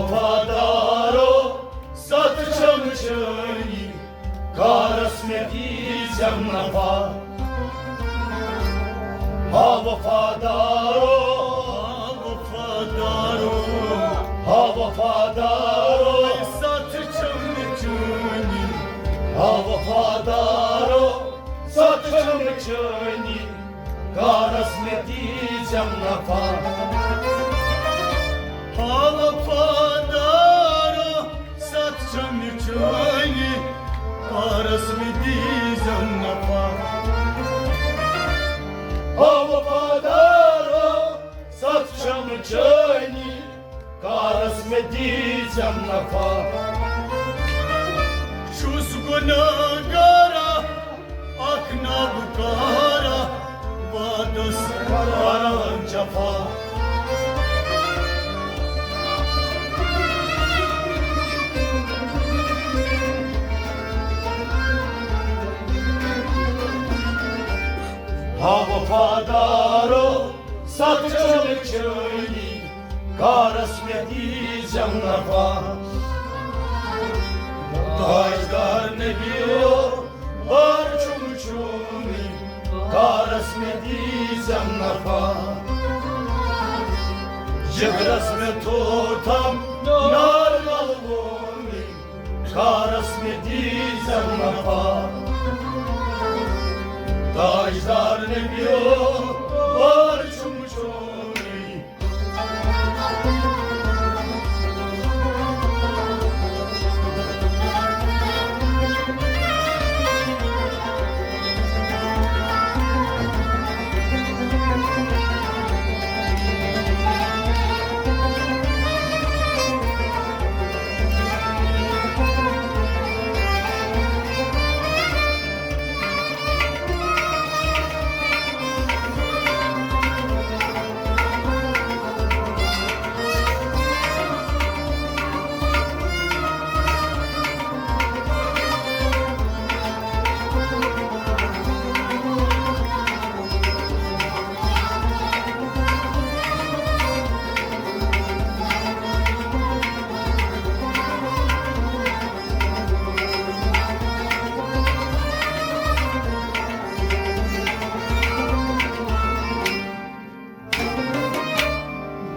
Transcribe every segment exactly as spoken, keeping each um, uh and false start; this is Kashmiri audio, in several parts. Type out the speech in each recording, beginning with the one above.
وفادارو، ست چھم چٲنی، کارس مےٚ دیٖزٮ۪م نفع۔ ہا وفادارو، ہا وفادارو، ہا وفادارو، ست چھم چٲنی، ہا وفادارو، ست چھم چٲنی، کارس مےٚ دیٖزٮ۪م نفع۔ ہا وفادارو، ست چھم چٲنی، کارس مےٚ دیٖزٮ۪م نفع۔ ہا وفادارو، ست چھم چٲنی، کارس مےٚ دیٖزٮ۪م نفع۔ چھُس گۄناہگارا، اکھ نابکارا، وعدس کران جفا۔ ہا وفادارو، ست چھم چٲنی، کارس مےٚ دیٖزٮ۪م نفع۔ تاجدار نبیو، بار چھُم چونُے، کارس مےٚ دیٖزٮ۪م نفع۔ جگرس مےٚ تھوٚو تھم نار للوونُے، کارس مےٚ دیٖزٮ۪م نفع۔ تاجدار نبیو، بار چھُم چونُے۔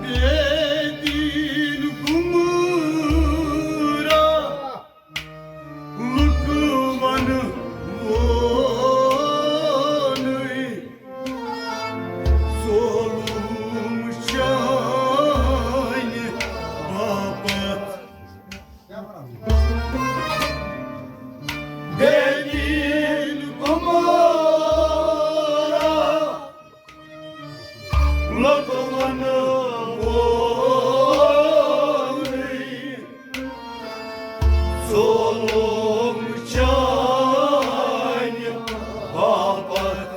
بے دین گمرا لُکہٕ ونہٕ وونُے، ظلم چانہِ باپتھ۔ بے دین گمرا لُکہٕ ونہٕ وونُے، ظلم چانہِ باپتھ۔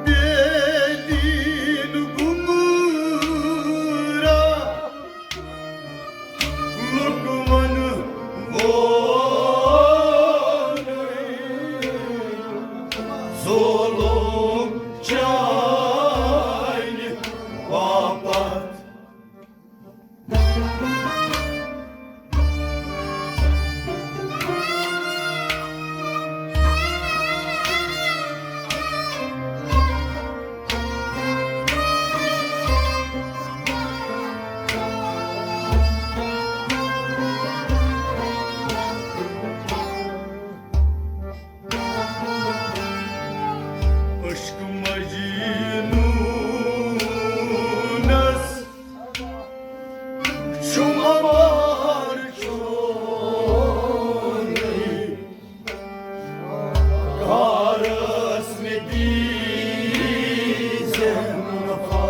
بے دین گمرا لُکہٕ ونہٕ وونُے، ظلم چانہِ باپتھ۔ عشق مجنونس چھُم عمار چونُے، کارس مےٚ دیٖزٮ۪م نفع۔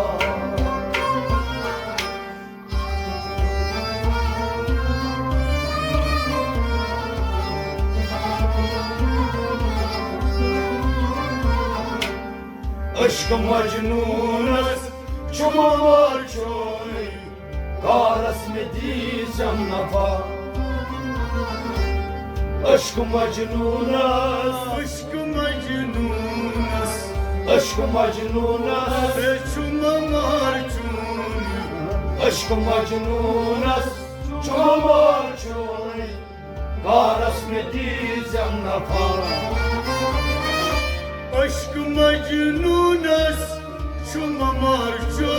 عشق مجنونس چھُم عمار چونُے، کارس مےٚ دیٖزٮ۪م نفع۔ عشق مجنونس، عشق مجنونس، عشق مجنونس چھُم عمار چونُے، عشق مجنونس چھُ مار چھُے، کارس مےٚ دیٖزٮ۪م نفع۔ عشق مجنونس چھُ مار چھُے،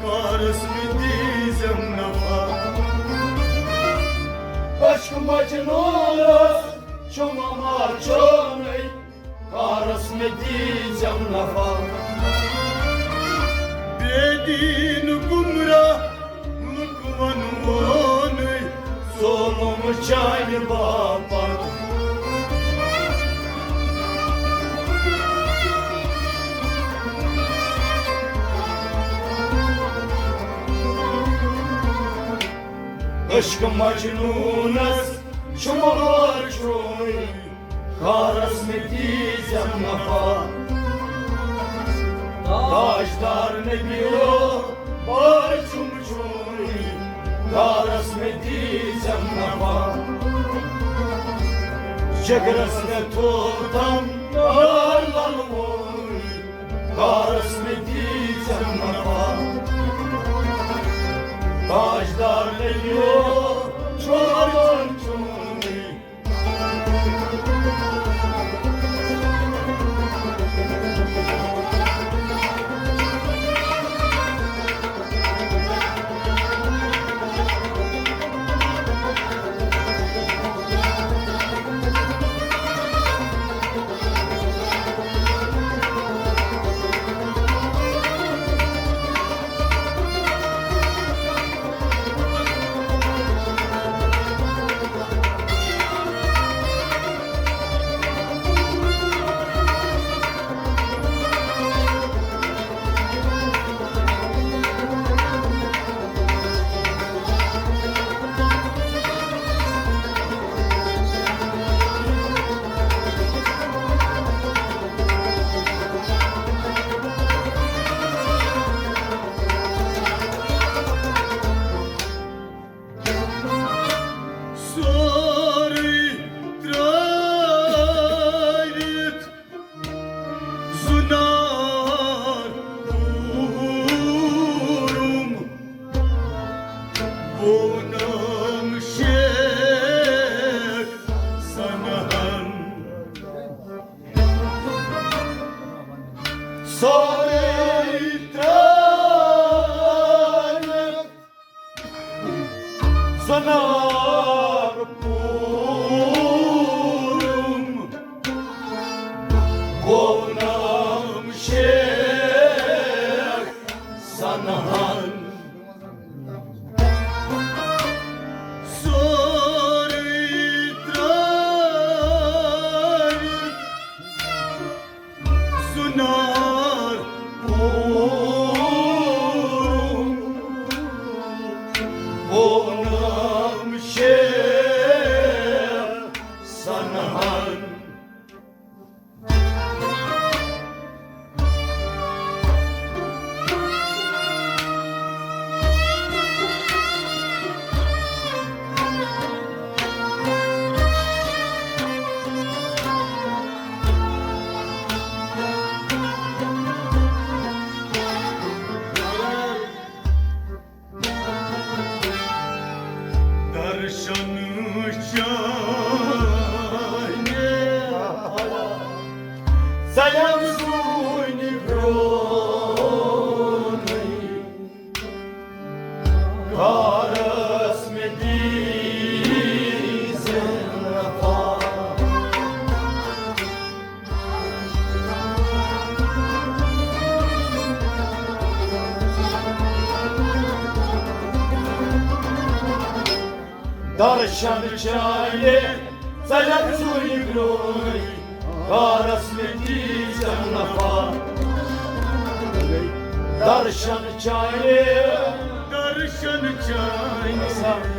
کارس مےٚ دیٖزٮ۪م نفع۔ عشق مجنونس چھُ مار چھُے، کارس مےٚ دیٖزٮ۪م نفع۔ بے دین گمراہ لُکھ ونونے، ظلم چانہِ باپتھ۔ عشق مجنونس چھُ مار چھُے، کارس مےٚ دیٖزٮ۪م نفع۔ تاجدار نبیو بار چھُم چھُے، کارس مےٚ دیٖزٮ۪م نفع۔ جگرس مےٚ تھوٚو دم نار للوے، کارس مےٚ دیٖزٮ۪م نفع۔ تاجدار نبیو چھُم چھُے۔ سورُے ترٛٲوِتھ زُنار کوٗرُم، وونُم شیخ سنہن۔ سورُے ترٛٲوِتھ زنار کوٗرُم، وونُم شیخ سنہن۔ سورُے ترٛٲوِتھ زُنار کوٗرُم، وونُم شیخ سنہن۔ درشن چانہِ ژلم زوٗنہِ برٛونٛہٕے، کارس مےٚ دیٖزٮ۪م نفع۔ درشن چانہِ ژلم زوٗنہِ برٛونٛہٕے، کارس مےٚ دیٖزٮ۪م نفع۔ درشن چانہِ، درشن چانہِ،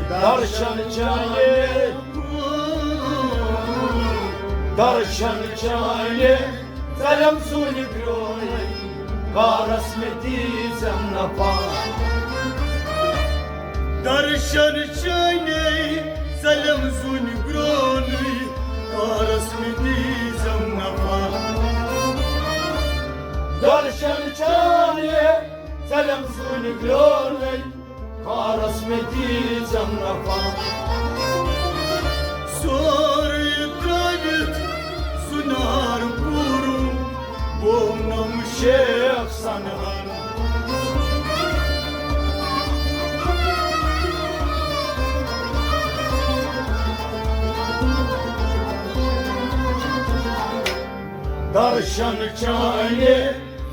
درشن چانہِ، درشن چانہِ ژلم زوٗنہِ برٛونٛہٕے، کارس مےٚ دیٖزٮ۪م نفع۔ درشن چانے ژلم زوٗنہِ برٛونٛہٕے، کارس مےٚ دیٖزٮ۪م نفع۔ درشن چانے ژَلٮ۪م زوٗنہِ گرٛونٕے، کارَس مےٚ دیٖزٮ۪م نفع۔ سورُے ترٛٲوِتھ سُنار پوٗرُم، بونم شیخ سنہن۔ درشن چانہِ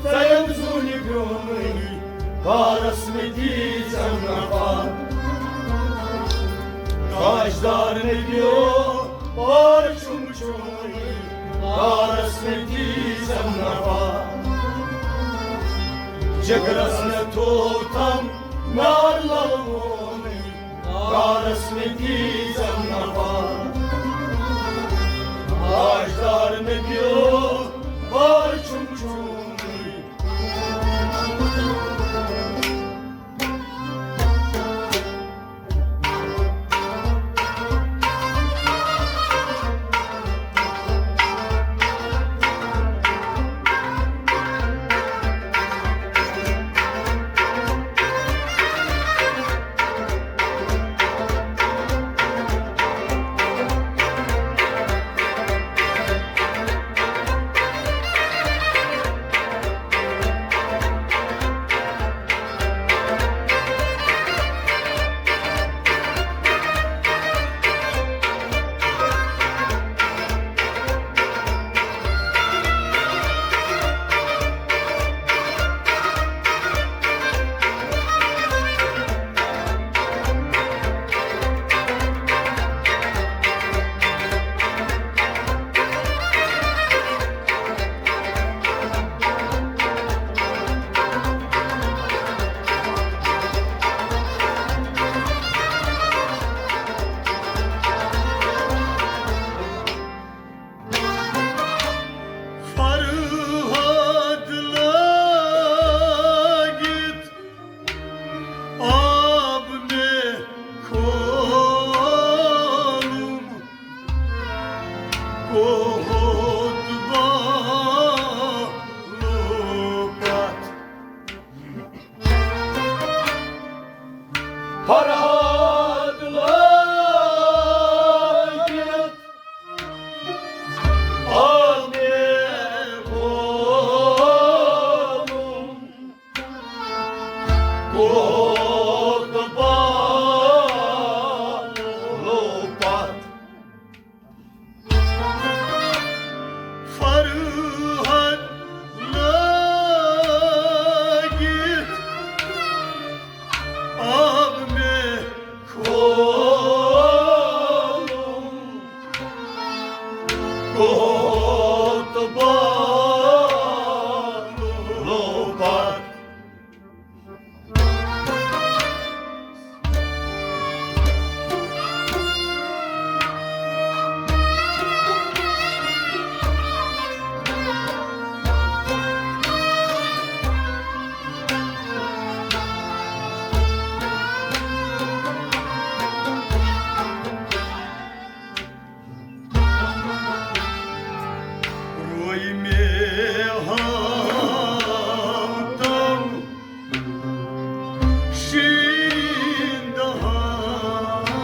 ژَلٮ۪م زوٗنہِ گرٛونٕے، کارَس مےٚ دیٖزٮ۪م نفع۔ تاجدار نبیو پار چھُم چونٕے، کارَس مےٚ دیٖزٮ۪م نفع۔ جگرس مےٚ تھوٚو تھم نار للوونٕے، کارَس مےٚ دیٖزٮ۪م نفع۔ تاجدار نبیو پار چھُم چونٕے۔ فرہاد لٲگِتھ آب مےٚ کھولُم، کوہُت بالُو پتھ۔ فرہاد لٲگِتھ آب مےٚ کھولُم، کوہُت بالُو پتھ۔ فرہاد لٲگِتھ آب مےٚ کھولُم، کوہُت بالُو پتھ۔ روے مےٚ ہاوتم شیرین دہانے،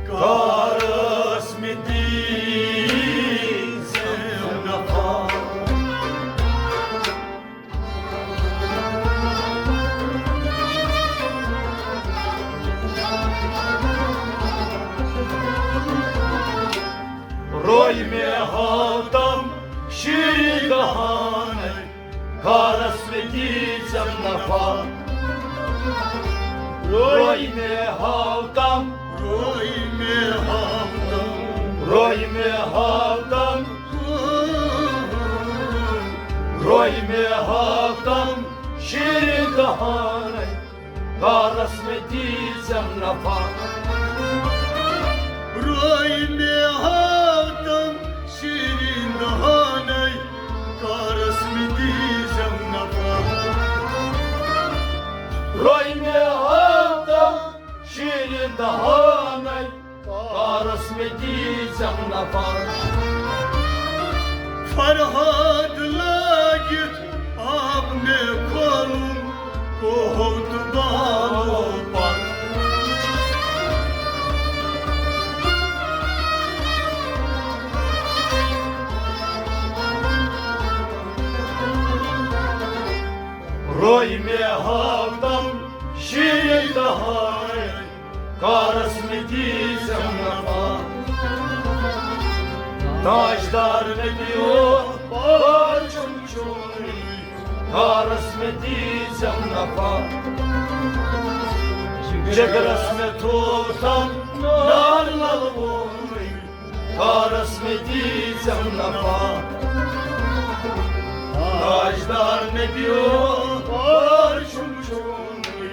کارس مےٚ دیٖزٮ۪م نفع۔ روے مےٚ ہاوتم شیرین دہانے، کارس مےٚ دیٖزٮ۪م نفع۔ روے مےٚ ہاوتم، روے مےٚ ہاوتم، روے مےٚ ہاوتم، روے مےٚ ہاوتم شیرین دہانے، کارس مےٚ دیٖزٮ۪م نفع۔ روے مےٚ ہاوتم شیرین دہانے، کارس مےٚ دیٖزٮ۪م نفع۔ روے مےٚ ہاوتم شیرین دہانے، کارس مےٚ دیٖزٮ۪م نفع۔ فرہاد لٲگِتھ تۄہہِ مےٚ ہاو تم شیٖرِتھ ہٲوۍ، کارس مےٚ دیٖزٮ۪م نفع۔ تاجدار نبی او پٲٹھۍ چھُم چونُے، کارس مےٚ دیٖزٮ۪م نفع۔ جگرس مےٚ تھوو تم نار للوونُے، کارس مےٚ دیٖزٮ۪م نفع۔ تاجدار نبی او پٲٹھۍ چھُم چونُے۔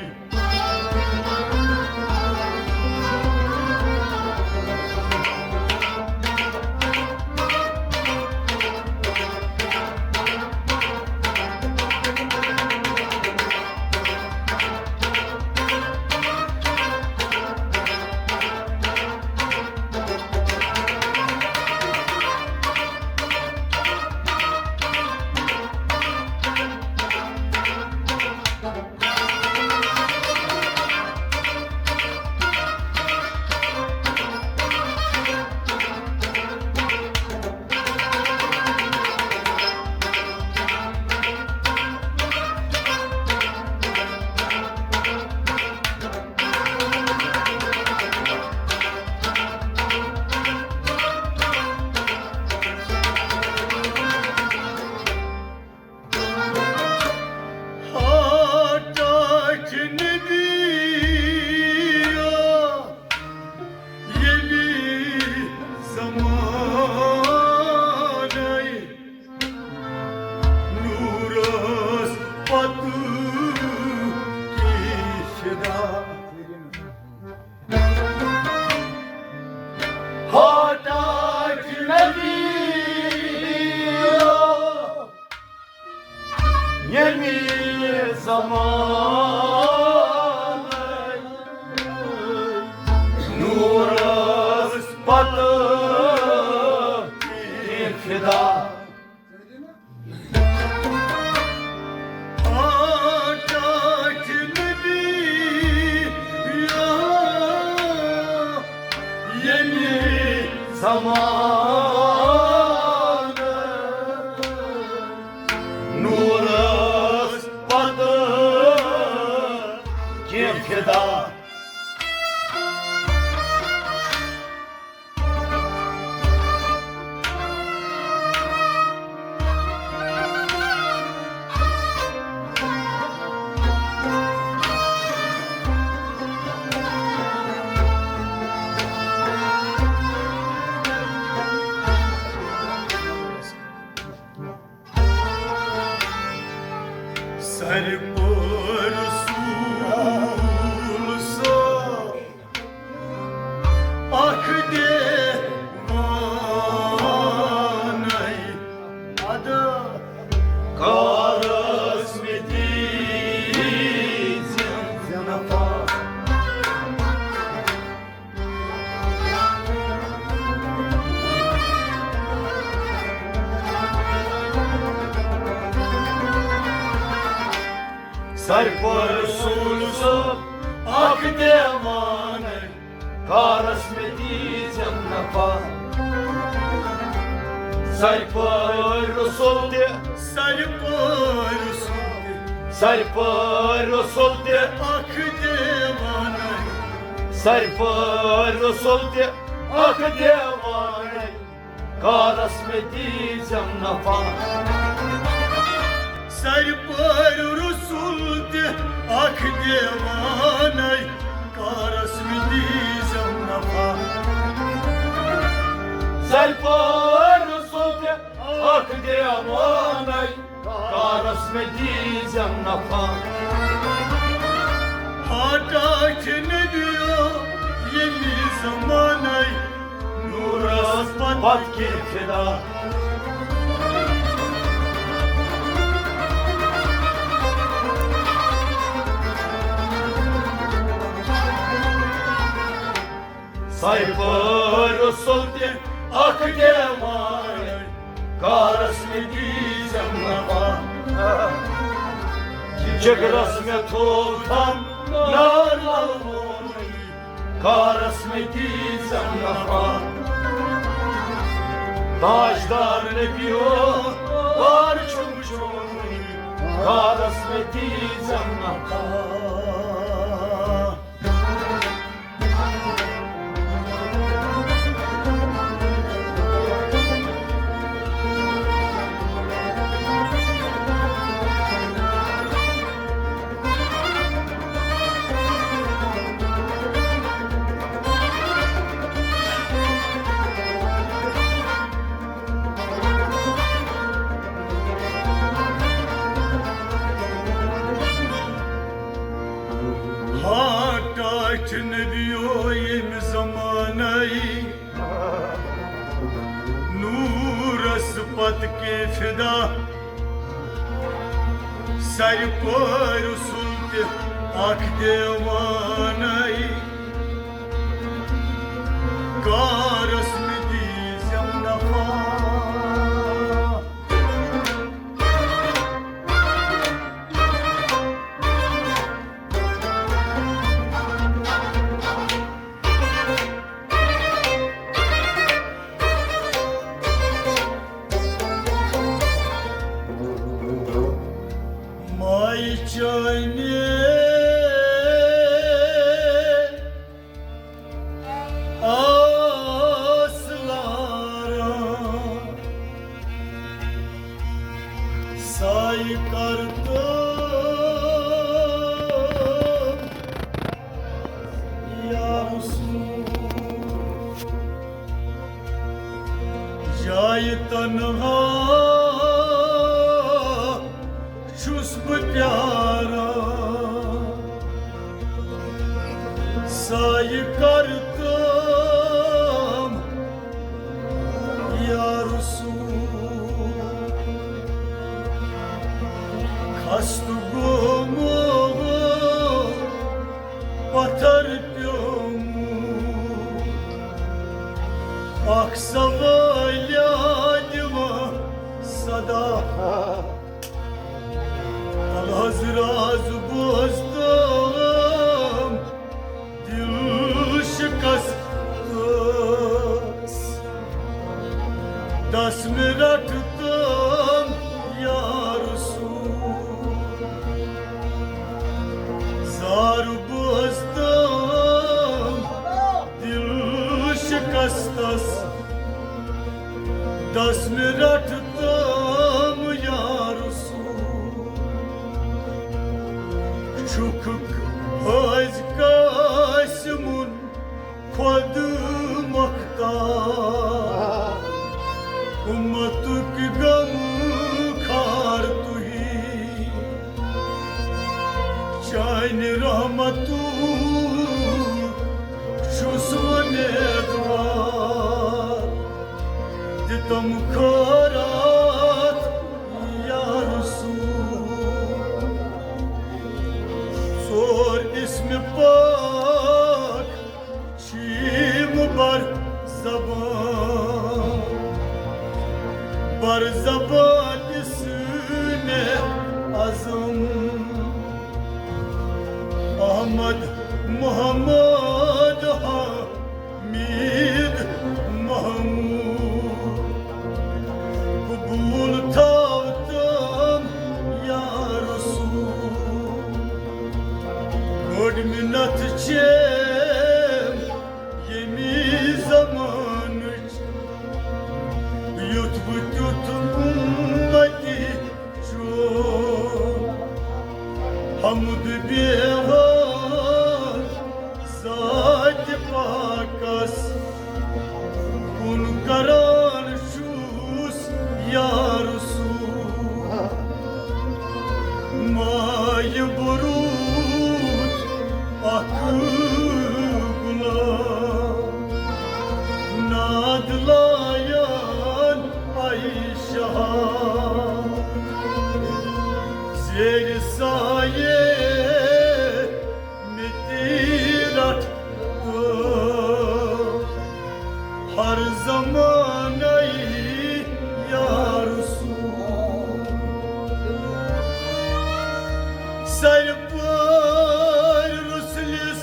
ہاٹاچ نبی ییٚمہِ زمانَے نوٗرَس پتہٕ کیٚنٛہہ فِدا۔ ہاٹاچ نبی ییٚمہِ زمانہٕ نوٗرس پتہٕ تہِ فِدا۔ آ ٹاٹھۍ نبی یا ییٚمہِ زمانہٕ نوٗرس پتہٕ کینٛہہ فِدا۔ سرپر رسول صٲب اکھ دیوانَے ادا کارس مےٚ دیٖزِ نفع۔ سرپر رسول صٲب اکھ دیوانَے، کارس مےٚ دیٖزٮ۪م نفع۔ سرپر رسول تہِ، سرپر رسول تہِ، سرپر رسول تہِ اکھ دیوانَے۔ سرپر رسول تہِ اکھ دیوانَے، کارس مےٚ دیٖزٮ۪م نفع۔ سرپر رسول تہِ اکھ دیوانَے، کارس مےٚ دیٖزٮ۪م نفع۔ سرپر رسول تہِ اکھ دیوانَے، کارس مےٚ دیٖزٮ۪م نفع۔ ہاٹاچ نبی یو ییٚمہِ زمانَے نوٗرس پتہٕ کینٛہہ فِدا۔ سرپر رسول تہِ اکھ دیوانَے، کارس مےٚ دیٖزٮ۪م نفع۔ جگرس مےٚ تھوو تھم نار للوونُے، کارس مےٚ دیٖزٮ۪م نفع۔ تاجدار نبی یو وار چھُم چونُے، کارس مےٚ دیٖزٮ۪م نفع۔ ہاں، ٹاٹھۍ نبیو ییٚمہِ زمانَے نوٗرس پتہٕ کے فدا، سرِ پٲرۍ رسول تہِ اکھ دیوانَے، کارس مےٚ دیٖزٮ۪م نفع۔ مایہِ چانہِ آس لاران، سایہِ کر تہٕ یا رسول، جایہِ تنہا چھُس بہٕ پیاران، سایہِ کر تام یا رسول۔ خستہٕ گوٚمُت، پتھر پیوٚمُت، اکھ سوالیا دِوان صدا۔ تلہٕ حض راز بوزتم دل شکستس، دس مےٚ رٹتم یا رسول۔ زار بوزتم دل شکستس، دس مےٚ رٹتم یا رسول۔ چھُکھ حٲج قاسمُن خۄد مۄختار، اُمتُک غم خار تُہی۔ چانہِ رحمتُک چھُس وۄمیدوار، دِتم خٲرات یا رسول۔ ژور اسمِ پاک چھِم بر زبان، بر زبان اسمِ اعظم۔ احمد محمد حمید محمود، قبول تھاو تم یا رسول۔ بٔڑ منت چھم ییٚمی زمانٕچ، یُتھ بہٕ تیُتھ اُمتی چون۔ حمد بیہان ذاتِ پاکس کُن کران چھُس یا رسول۔ مایہِ بروٗد اکھ غلام، ناد لایان عائشہ، زیر سایے متی رٹھ تہٕ ہر زمانَے یا رسول۔ سرِ پٲرۍ رسلِس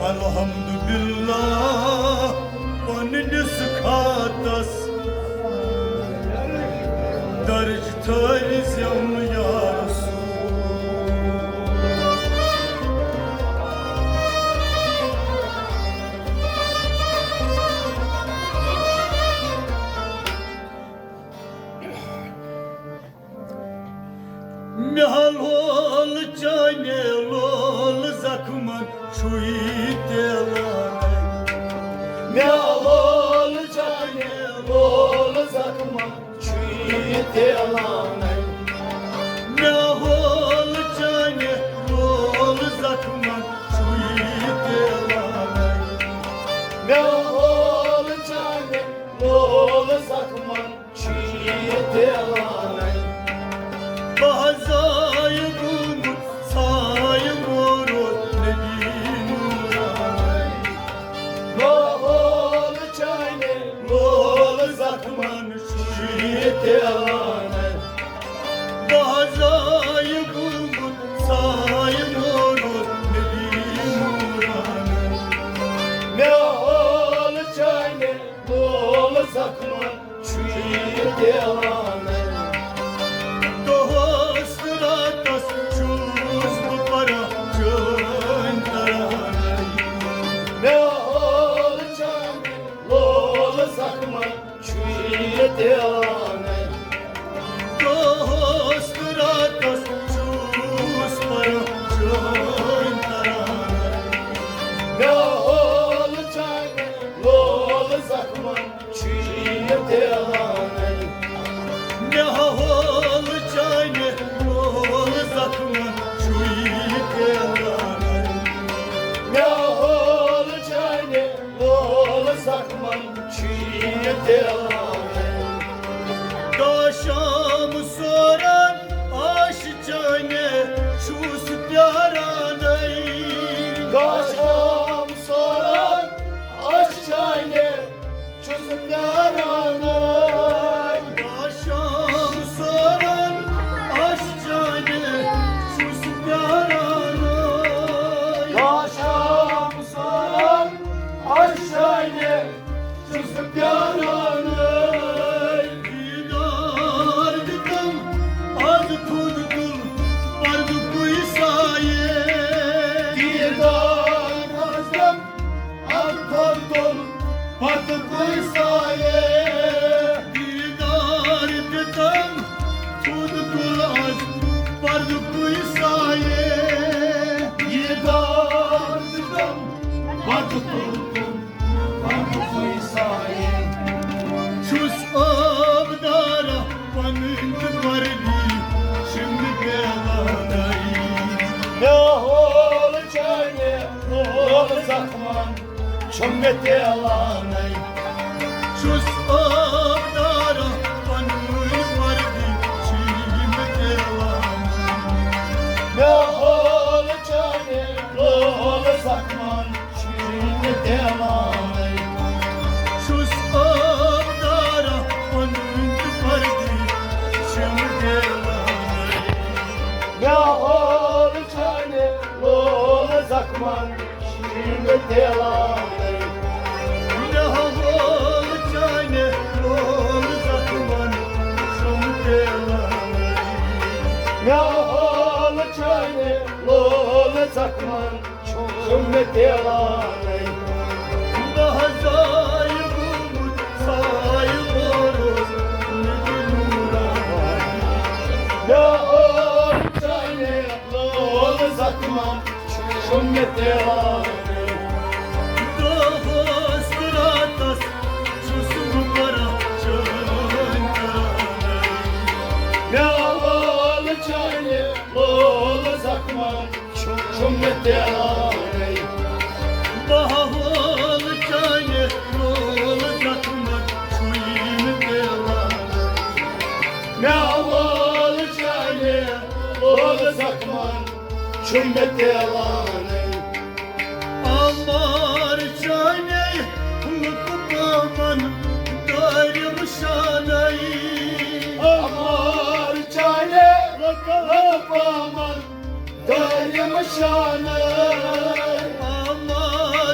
الحمدللہ پننِس کھاتس درج تھٲوزٮ۪م یا رسول۔ مےٚ ہا لول چانہِ لول زخمن چھُے تیلانَے۔ مےٚ ہا لول چانہِ لول زخمن چھُے تیلانَے۔ مےٚ ہا لول چانہِ لول زخمن چھُے تیلانَے۔ مےٚ ہا لول چانہِ لول زخمن چھُے تیلانَے۔ بہٕ ہا زایہِ گوٚمُت سایہِ مورُت نبی نورانَے۔ ماحول چانہِ لول زخمن چھُے تیلانَے۔ بہٕ ہا زایہِ گوٚمُت سایہِ مورُت نبی نورانَے۔ ماحول چانہِ لول زخمن چھُے تیلانَے۔ دۄہَس راتَس چھُس بہٕ پَران چٲنۍ ترانَے۔ مےٚ ہول چانہِ لول زخمَن چھُے تیلانَے۔ دۄہَس راتَس چھُس پَران چٲنۍ ترانَے۔ مےٚ ہول چانہِ لول زخمَن چھُے تیلانَے۔ مےٚ ہول چانہِ لول زخمن چھُے تیلانَے۔ مےٚ ہول چانہِ لول زخمن چھُے تیلانَے۔ دۄہ شام سوران آش چانہِ چھُس پیارانَے۔ دۄہ شام سوران آش چانہِ چھُس پیارانَے۔ دۄہ شام سوران آش چانہِ چھُس پیارانَے۔ دۄہ شام سوران آش چانہِ چھُس پیارانَے۔ دیٖدار دِتم آز تھوٚد تُل پردُکُے سایہِ۔ دیٖدار دِتم آز تھوٚد تُل پردُکُے سایہِ۔ دیٖدار دِتم تھوٚد تُل آز پردُکُے سایہِ۔ دیٖدار دِتم پردُکُے سایہِ۔ چھُس آبدارا پنٕنۍ تہٕ وردی چھِم نہٕ پیلانَے۔ مےٚ ہول چانہِ لول زخمن چھُم نہٕ تیلانَے۔ چھُس آبدارا پنٕنۍ وردی چھِم نہٕ تیلانَے۔ مےٚ ہول چانہِ لول زخمن چھُم نہٕ تیلانَے۔ چھُس آبدارا پنٕنۍ تہٕ وردی چھِم تیلانَے۔ مےٚ ہول چانہِ لول زخمن چھِم نہٕ تیلانَے۔ مےٚ ہول چانہِ لول زخمن چھِم تیلانَے۔ مےٚ ہول چانہِ لول زخمن چھُم نہٕ تیلانَے۔ بہٕ ہا زایہِ گوٚمُت سایہِ مورُت نبی نورانَے۔ مےٚ ہول چانہِ لول زخمن چھُم نہٕ تیلانَے۔ دۄہَس راتَس چھُس بہٕ پَران چٲنۍ ترانَے۔ مےٚ ہول چانہِ لول زخمن چھُم نہٕ تیلانَے۔ بہٕ ہا ہول چانہِ لول زخمن چھُے نہٕ تیلانَے۔ مےٚ ہا ہول چانہِ لول زخمن چھُم نہٕ تیلانَے۔ عمار چانے لُکہٕ پامن دٲرِم شانَے۔ عمار چانے لُکہٕ پامن دٲرِم شانَے۔ عمار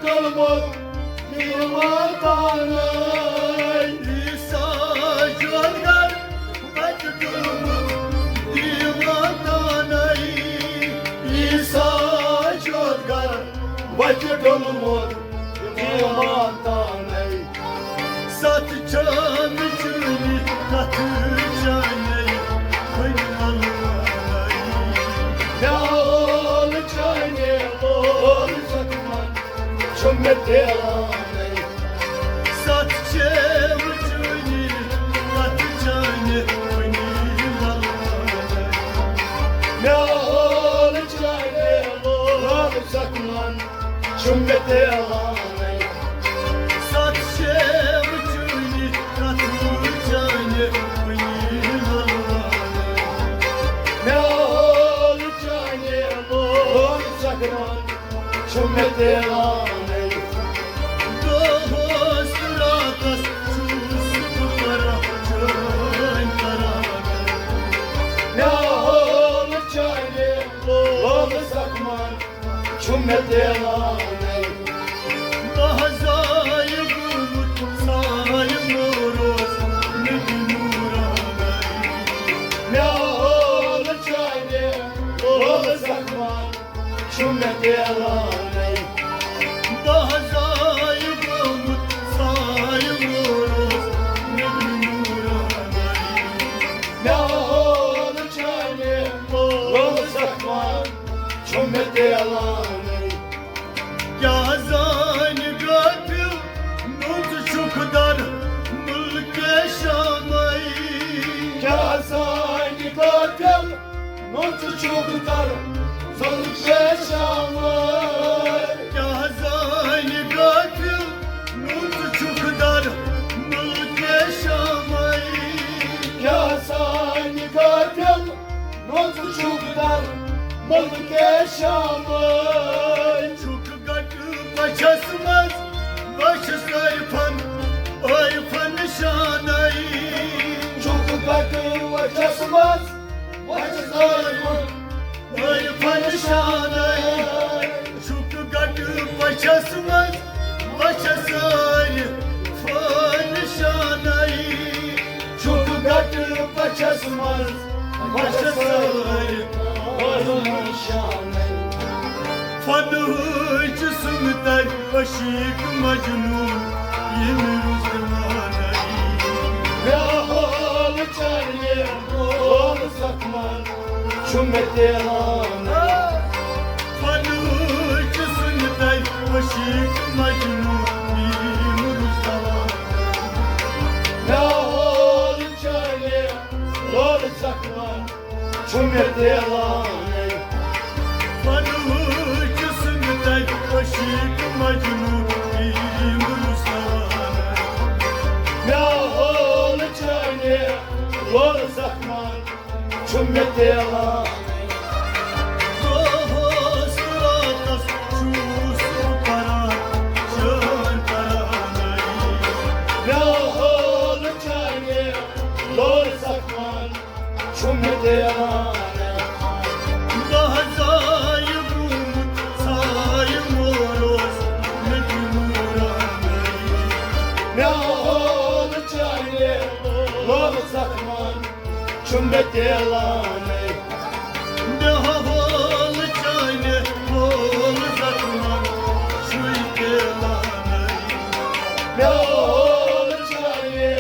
ڈوٚلمُت دیوان تانے۔ عیسیٰ جوت گھر وتہِ ڈوٚلمُت دیوان تانے۔ عیسیٰ جوت گھر وتہِ ڈوٚلمُت دیوان تانے۔ ستھ چامہِ چٲنی کتھٕ چانے کھٔنۍ ولونے۔ مےٚ اول چانے لول زخمن چھُ مےٚ دیوانَے۔ ستھ چامہِ چٲنی کتھٕ چانے کھٔنۍ ولونے۔ مےٚ اول چانے لول زخمن چھُ مےٚ دیوانَے۔ ستھ چامہِ چٲنی کتھٕ چانے کھٔنۍ ولونے۔ مےٚ اول چانے لول زخمن چھُ مےٚ دیوانَے۔ دۄہس راتس چھُس بہٕ پران چٲنۍ ترانہٕ۔ مےٚ اول چانے لول زخمن چھُ مےٚ دیوانَے۔ بہٕ حظ آیہِ گوٚمُت سایہِ موروس نبی نورانَے۔ مےٚ اول چانے لول زخمن چھُ مےٚ دیوانَے۔ بہٕ حظ آیہِ گوٚمُت سایہِ موروس نبی نورانَے۔ مےٚ اول چانے لول زخمن چھُ مےٚ دیوانَے۔ کیٛاہ زانہِ غٲفِل نوٚژ چھُکھ در مُلکہِ شامَے۔ کیٛاہ زانہِ غٲفِل نوٚژ چھُکھ در مُلکہِ شامَے۔ کیٛاہ زانہِ غٲفِل نوٚژ چھُکھ در مُلکہِ شامَے۔ کیٛاہ زانہِ غٲفِل نوٚژ چھُکھ در مُلکہِ شامَے۔ چھُکھ گٹہٕ پچھس منٛز بچھس عٲرفن، عٲرفن نشانَے۔ چھُکھ گٹہٕ پچھس منٛز بچھس عٲرفن، عٲرفن نشانَے۔ چھُکھ گٹہٕ پچھس منٛز بچھس عٲرفن نشانَے۔ چھُکھ گٹہٕ پچھس منٛز بچھس عٲرفن نشانَے۔ فنہٕچ سُنٛدر عشیٖق مجنوٗن ییٚمہِ رُس دیوانَے۔ مےٚ حال چانے لول زخمن چھُ مےٚ دیوانَے۔ فنہٕچ سُنٛدر عشیٖق مجنوٗن ییٚمہِ رُس دیوانَے۔ مےٚ حال چانے لول زخمن چھُ مےٚ دیوانَے۔ فنہٕچ سُنٛدر عشیٖق مجنوٗن ییٚمہِ رُس دیوانَے۔ مےٚ حال چانے لول زخمن چھُ مےٚ دیوانَے۔ دۄہس راتس چھُس بہٕ پران چٲنۍ ترانَے۔ مےٚ حال چانے لول زخمن چھُ مےٚ دیوانَے۔ بہٕ حظ آیہِ گوٚمُت سایہِ موروس نبی نورانَے۔ مےٚ حال چانے لول زخمن چھُ مےٚ دیوانَے۔ مےٚ حال چانے لول زخمن چھُے دیوانَے۔ مےٚ حال چانے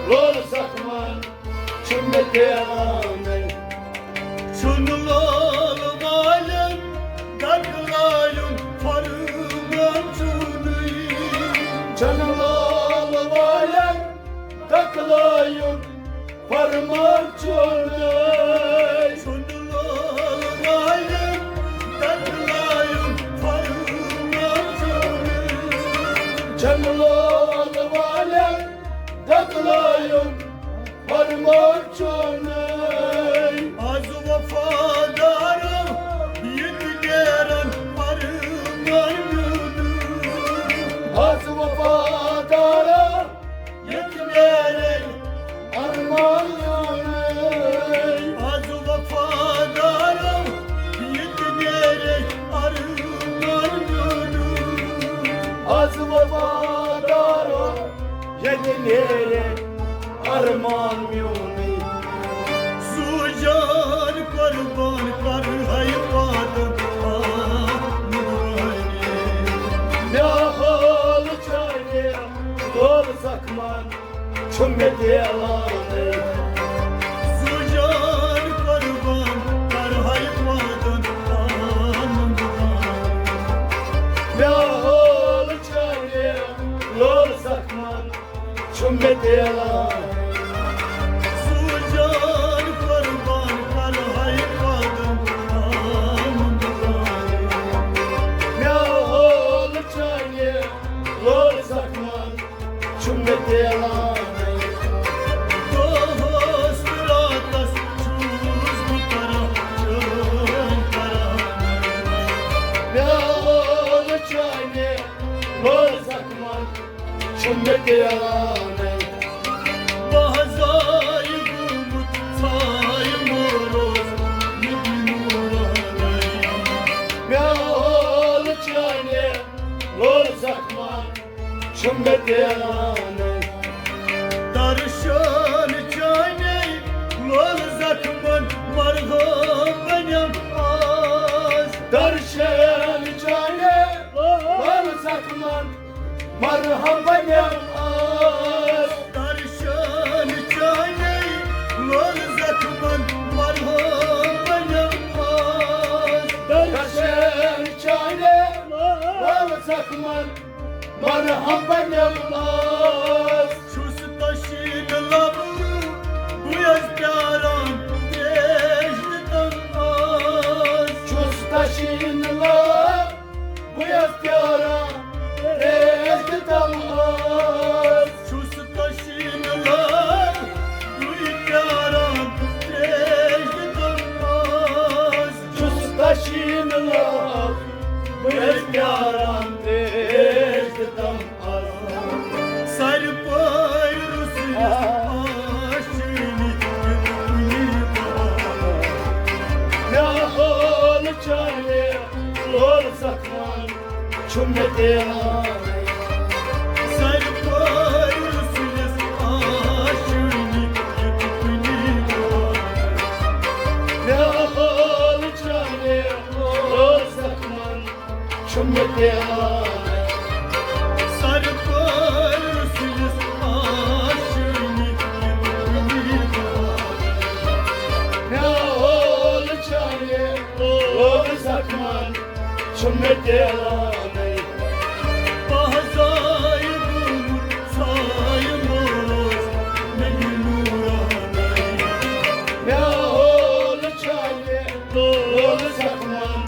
لول زخمن چھُ مےٚ دیوانَے۔ چھُنہٕ لول والٮ۪ن دکلایُن فرمان چھُنہٕ۔ چھُنہٕ لول والٮ۪ن دکلایُن فرمان چھُنہٕ۔ چھُنہٕ لول والٮ۪ن دکلایُن فرمان چھُنہٕ۔ چھُنہٕ لول والٮ۪ن دکلایُن فرمان چھُنَے۔ از وفادارو ییٚتہِ نیرن فرمان میون۔ از وفادارو ییٚتہِ نیرن فرمان میون۔ از وفادارو ییٚتہِ نیرن فرمان میون۔ نیرے ارمان میونٕے۔ سوٗجان قۄربان کرہے پادم آمُت وٲنی۔ مےٚ ہول چانہِ لول زخمن چھُ مےٚ تیلانٕے۔ سوٗجان قۄربان کرہے پادم آمُت وٲنی۔ مےٚ ہول چانہِ لول زخمن چھُ مےٚ تیلان۔ سوٗجان قۄربان کرہے پادم آمُت وٲنی۔ مےٚ ہول چانہِ لول زخمن چھُ مےٚ تیلان۔ دۄہس راتس چھُس بہٕ کران چٲنۍ کران۔ مےٚ ہول چانہِ لول زخمن چھُ مےٚ تیلانٕے۔ بہٕ ہزایہِ گوٚمُت ژھایہِ مورُس مےٚ دِنوٗرانٕے۔ مےٚ ہول چانہِ لول زخمن چھُ مےٚ تیلانٕے۔ درشن چانے لول زخمن مرہم بنیم آز۔ درشن چانے لول زخمن مرہم بنیم آز۔ درشن چانے لول زخمن مرہم بنیم آز۔ درشن چانے لول زخمن مرہم بنیم آز۔ چھُس تشیٖن لب بہٕ یس پیاران تریش دِتم آز۔ چھُس تشیٖن لب بہٕ یس پیاران تریش دِتم آز۔ چھُس تشیٖن لب بہٕ یس پیاران تریش دِتم آز۔ چھُس تشیٖن لب بہٕ یس پیاران تریش دِتم آز۔ سر پٲرۍ روٚس یُس آشٲنی کِتھ کُنی بہار۔ مےٚ ہول چانے لول زخمن چھُ مےٚ تیلان۔ سر پٲرۍ روٚس یُس آشٲنی کِتھ کُنی بہار۔ مےٚ ہول چانے لول زخمن چھُ مےٚ تیلان۔ سر پٲرۍ سٕنٛدِس آشٲنی کِنۍ کُنی دۄہ۔ مےٚ ہول چانے لول زخمن چھُ مےٚ تیلانٕے۔ پہزایہِ گوٚمُت ژھایہِ مولوس مےٚ نوٗرانٕے۔ مےٚ ہول چانے لول زخمن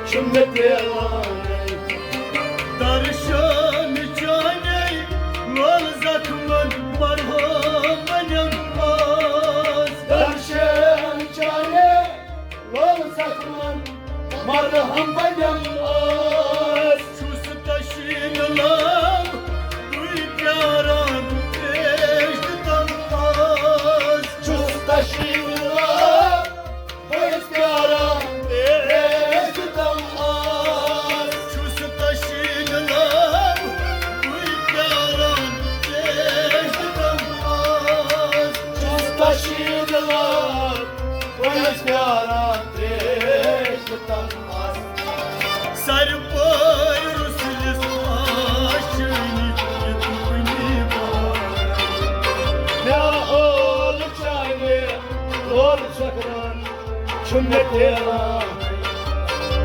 چھُ مےٚ تیلانٕے۔ درشن چانے لول زخمن مرہم بنیم آز۔ درشن چانے لول زخمن مرہم بنیم آز۔ چھُس تشیٖن لب بہٕ پیاران تریش دِتم آز۔ چھُس تشیٖن لب بہٕ پیاران تریش دِتم آز۔ چھُس تشیٖن لب بہٕ پیاران تریش دِتم آز۔ چھُس تشیٖن لب بہٕ پیاران تریش دِتم آز۔ سر پٲرۍ رُسلِس آشٲنی کِتھ کُنی بہار۔ مےٚ ہول چانے لول زخمن چھُ مےٚ تیلان۔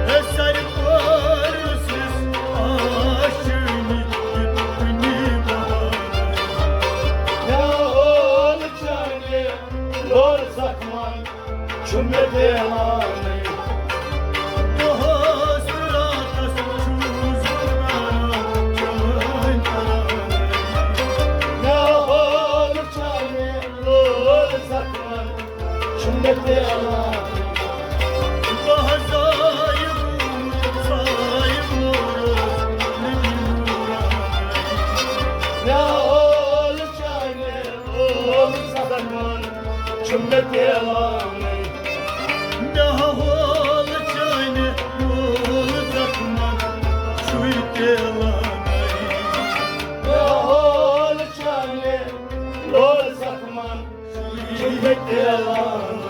ہے سر پٲرۍ رُسلِس آشٲنی کِتھ کُنی بہار۔ مےٚ ہول چانے لول زخمن چھُ مےٚ تیلانٕے۔ دۄہس راتس چھُس بہٕ کران چٲنۍ کران۔ مےٚ ہول چانے لول زخمن چھُ مےٚ تیلانٕے۔ بہزایہِ گوٚمُت سایہِ مورس مےٚ نوٗرانٕے۔ مےٚ ہول چانے لول زخمن چھُ مےٚ تیلانٕے۔ مےٚ ہول چانے لول زخمن چھُے تیلانٕے۔ مےٚ ہول چانے ییٚتہِ رَلان۔